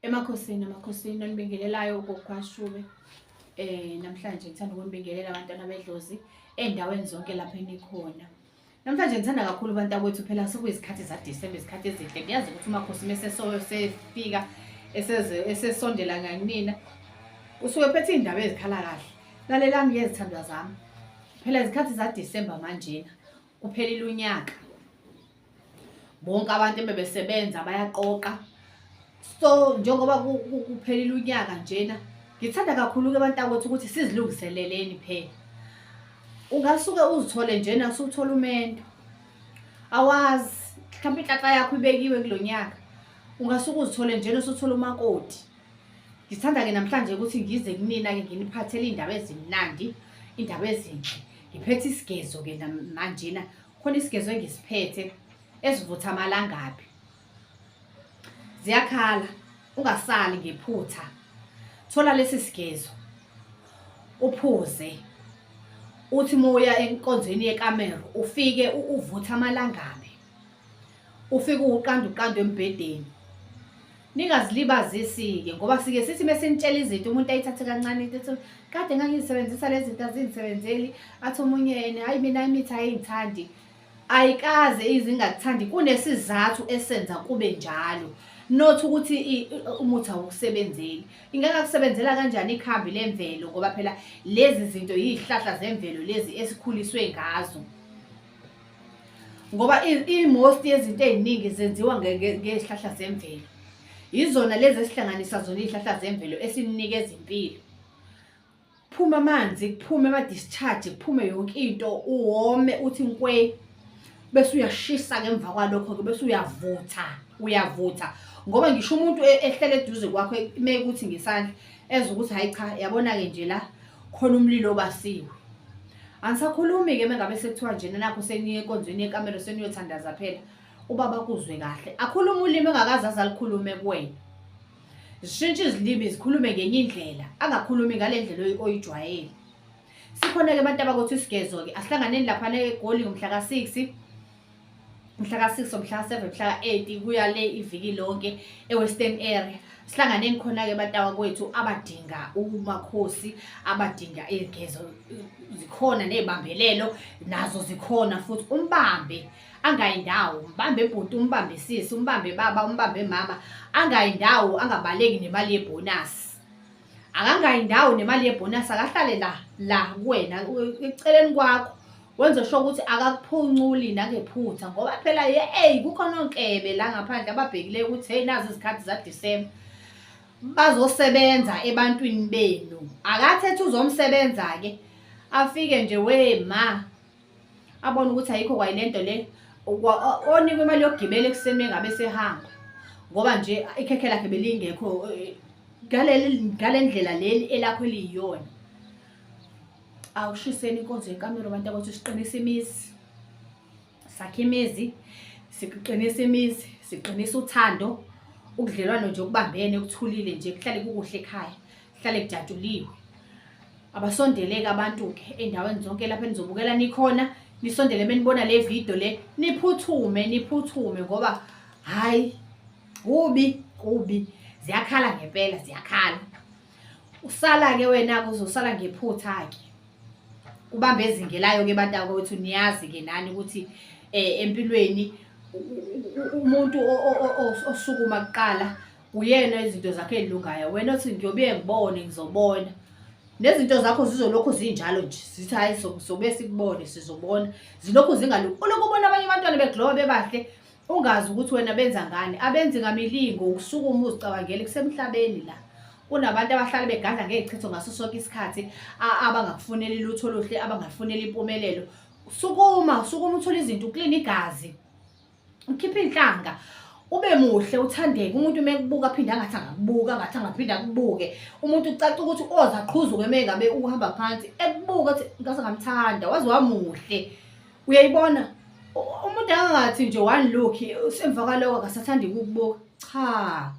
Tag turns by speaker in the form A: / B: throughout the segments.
A: Emakhosini amakhosini onibingelelayo uGogo Namhlanje ngithanda ukunibingelela abantwana bedlozi ey'ndaweni zonke lapho enikhona. Namhlanje ngithanda kakhulu bantakwethu, phela sekuyizikhathi zaDisemba, izikhathi ezinhle. Ngiyazi ukuthi umakhosi mesesofika esesondela ngakunina usuke phethe iy'ndaba ezikhala kahle. Lalelani-ke zithandwa zami, phela izikhathi zaDisemba manjena kuphelile unyaka, bonke abantu ebebesebenza bayaqoqa. So njengoba kuphelile unyaka njena, ngithanda kakhulu-ke bantakwethu ukuthi sizilungiseleleni phela. Ungasuke uzithole njena usuthola umendo, awazi mhlawumbe inhlanhla yakho ibekiwe kulo nyaka. Ungasuke uzithole njena usuthola umakoti. Ngithanda-ke namhlanje ukuthi ngize kunina-ke nginiphathele iy'ndaba ezimnandi, iy'ndaba ezinhle. Ngiphethe isigezo-ke manjena, khona isigezo engisiphethe esivutha amalangabi. Ziyakhala, ungasali ngephutha. Thola lesi sigezo uphuze, uthi uma uya enkonzweni yekamero ufike uvuthe amalangabi, ufike uqanda uqanda embhedeni. Ningazilibazisi-ke ngoba sike sithi mesinitshela izinto umuntu ayithathe kancane into ethi kade ngangizisebenzisa lezi zinto azingisebenzeli, athi omunye yena hayi mina imithi ayingithandi. Ayikaze izingakuthandi, kunesizathu esenza kube njalo, not ukuthi umuthi awukusebenzeli. Ingangakusebenzela kanjani ikhambi lemvelo, ngoba phela lezi zinto yiy'hlahla zemvelo lezi esikhuliswe ngazo. Ngoba i-most yezinto ey'ningi zenziwa ngey'hlahla zemvelo. Yizona lezi esihlanganisa zona iy'hlahla zemvelo esinikeza impilo. Kuphume amanzi, kuphume ama-discharge, kuphume yonke into, uwome uthi nkwe, bese uyashisa ngemva kwalokho-ke, bese uyavutha, uyavutha. Ngoba ngisho umuntu ehlele eduze kwakho mekuthi ngesandla ezwe ukuthi hhayi cha, yabona-ke nje la khona umlilo obasiwe. Angisakhulumi-ke mengabe sekuthiwa njena nakho seniye enkonzweni yekamelo seniyothandaza phela, ubaba akuzwe kahle, akhulume ulimi engakaze aze alukhulume kuwena. Zishintshe izilimi zikhulume ngenye indlela, angakhulumi ngale ndlela oyijwayele. Sikhona-ke abantu abakuthi isigezo-ke, asihlanganeni laphana eGoli ngomhla ka-6, mhla ka-6, mhla ka-7, mhla ka-8 kuya le iviki lonke e-Western Area. Sihlanganeni khona-ke bantawakwethu abadinga umakhosi, abadinga igezo zikhona ney'bambelelo nazo zikhona futhi. Umbambe angayi ndawo, umbambe bhuti, umbambe sisi, umbambe baba, umbambe mama, angayi ndawo, angabaleki nemali yebhonasi. Akangayi ndawo nemali yebhonasi, akahlale la la kuwena eceleni kwakho, wenze sure ukuthi akakuphunculi nangephutha, ngoba phela yeyi kukhona onkebe la ngaphandle ababhekileyo ukuthi hey nazi izikhathi zaDisemba bazosebenza ebantwini benu. Akathethi uzomsebenza-ke, afike nje we ma abone ukuthi ayikho kwayilento le, onikwe imali yokugibela ekuseni mengabe sehamba, ngoba nje ikhekhe lakhe belingekho ngale ndlela leli elakho eliyiyona. Awushiseni inkonzo yekamelo bantu abathi siqinise imizi, sakhe imizi, siqinise imizi, siqinise uthando, ubudlelwano nje okubambene kuthulile nje, kuhlale kukuhle ekhaya, kuhlale kujatshuliwe. Abasondeleke abantu-ke ey'ndaweni zonke lapho enizobukela nikhona, nisondele menibona le video le, niphuthume, niphuthume ngoba hhayi kubi kubi, ziyakhala ngempela, ziyakhala. Usala-ke wena-ke uzosala ngephutha-ke. Kubambe ezingelayo-ke bantakwethu, niyazi-ke nani ukuthi empilweni umuntu osukuma kuqala uyena izinto zakhe ey'lungayo. Wena othi ngiyobuye ngibone, ngizobona, nezinto zakho zizolokhu zinjalo nje, zithi hhayi sobuye sikubone, sizobona, zilokhu zingalungi. Ulokhu ubona abanye abantwana beglowa bebahle, ungazi ukuthi wena benza ngani. Abenzi ngamilingo, ukusukuma uzicabangele, kusemhlabeni la. Kunabantu abahlale begadla ngey'chitho ngaso sonke isikhathi, abangakufuneli lutho oluhle, abangakufuneli impumelelo. Sukuma, sukuma uthole izinto, ukline igazi, ukhiphe inhlanga, ube muhle, uthandeke. Umuntu uma ekubuka aphinde angathi angakubuka, angathi angaphinde akubuke. Umuntu ucaca ukuthi oze aqhuzuke uma ngabe uhamba phansi, ekubuka athi ngaze ngamthanda, waze wamuhle. Uyayibona? Umuntu angathi nje one look, emva kwaloko akasathandi ukukubuka. Cha,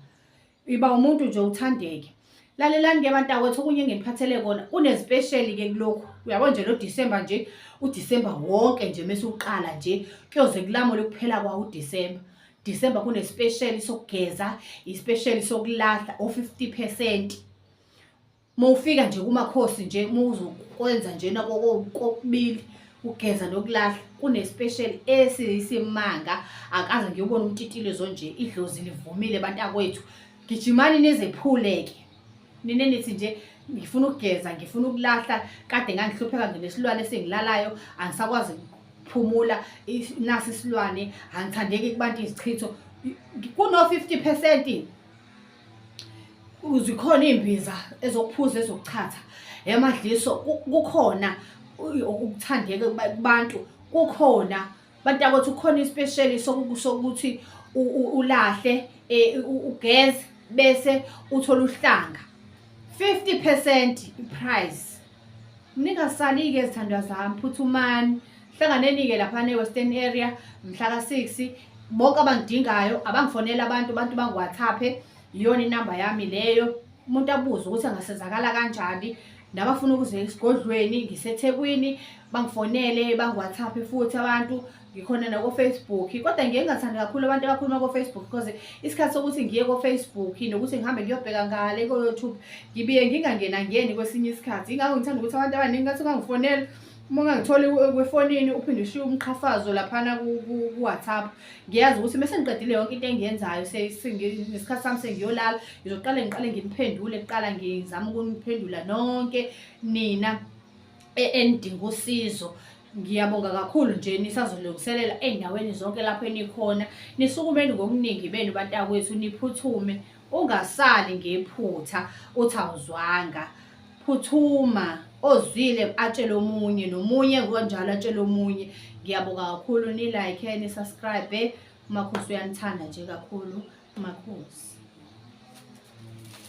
A: iba umuntu nje uthandeke. Lalelani-ke bantakwethu, okunye enginiphathele kona, kunezipesheli-ke kulokhu. Uyabo nje lo Disemba nje, uDisemba wonke nje mese uqala nje, kuyoze kulamule ukuphela kwawo uDisemba. December kune-special sokugeza, i-special sokulahla o-50 percent. Uma ufika nje kumakhosi nje uma uzokwenza njena kokubili ukugeza nokulahla kune-special esiyisimanga akaze ngiyobona umtitilizo nje idlozi livumile bantakwethu gijimani nizephuleke nina nithi nje ngifuna ukugeza ngifuna ukulahla kade ngangihlupheka nginesilwane esingilalayo angisakwazi ukuphumula nasi isilwane angithandeki kubantu izichitho kuno-50 percent zikhona iy'mbiza ezokuphuza ezokuchatha emadliso kukhona ukuthandeka kubantu kukhona bantakwethu kukhona isipesheli sokuthi ulahle eh, ugeze bese uthola uhlanga 50% price ningasali-ke zithandwa zami phuthumani hlanganeni-ke laphana e-western area mhla ka-6 bonke abangidingayo abangifonela abantu abantu bangi-whatsapp iyona inamba yami leyo umuntu abuze ukuthi angasizakala kanjani nabafuna ukuze esigodlweni ngisethekwini bangifonele bangi-whatsapp futhi abantu ngikhona nako-Facebook kodwa ngiye ngingathandi kakhulu abantu abakhuluma ko-Facebook because isikhathi sokuthi ngiye ko-Facebook nokuthi ngihambe ngiyobheka ngale ko-YouTube ngibiye ngingangena ngeni kwesinye isikhathi ingakho ngithanda ukuthi abantu abaningi ngathi ungangifonela uma ungangitholi kwefonini uphinde ushiye umqhafazo laphana ku-WhatsApp ngiyazi ukuthi mese ngiqedile yonke into engiyenzayo ngesikhathi sami sengiyolala ngizoqale ngiqale nginiphendule kuqala ngizame ukuniphendula nonke nina e, enidinga usizo ngiyabonga kakhulu nje nisazolungiselela ey'ndaweni zonke lapho enikhona nisukumeni ngokuningi benu bantakwethu niphuthume ungasali ngephutha uthi awuzwanga phuthuma ozwile atshele omunye nomunye ngokunjalo atshele omunye ngiyabonga kakhulu ni-like ni-subscribe umakhosi uyanithanda nje kakhulu umakhosi.